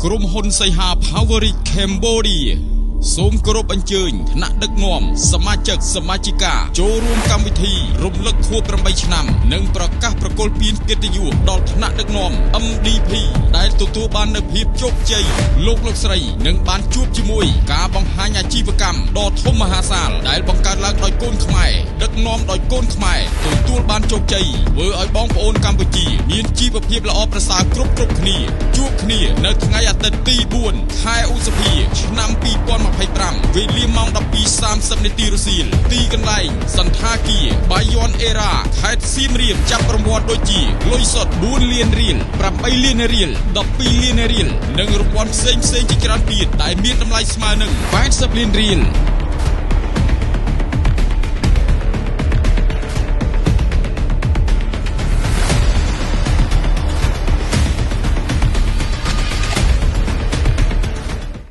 ក្រុមហ៊ុនសីហា Power Cambodia សូមគោរពអញ្ជើញថ្នាក់ដឹកនាំសមាជិកសមាជិកាចូលរួមកម្មវិធីរំលឹកខួប8ឆ្នាំនិងប្រកាសប្រគល់ពានកិត្តិយសដល់ថ្នាក់ដឹកនាំ MDP ដែលទទួលបាននូវភាពជោគជ័យលោកលោកស្រីនឹងបានជួបជាមួយការបង្ហាញអាជីវកម្មដ៏ធំមហាសាលដែលបង្កើតឡើងដោយកូនខ្មែរដឹកនាំដោយកូនខ្មែរទទួលបានជោគជ័យធ្វើឲ្យបងប្អូនកម្ពុជាមានជីវភាពល្អប្រសើរគ្រប់គ្រប់គ្នាជួបគ្នានៅថ្ងៃអាទិត្យទី4ខែឧសភាឆ្នាំ2025វេលាម៉ោង12:30នាទីរសៀលទីកន្លែងសន្តាគារបាយ័នអេរ៉ាខេត្តសៀមរាបចាប់រង្វាន់ដូចជាលុយសុទ្ធ4លានរៀល8លានរៀល12លានរៀលនិងរង្វាន់ផ្សេងផ្សេងជាច្រើនទៀតដែលមានតម្លៃស្មើនឹង80លានរៀល។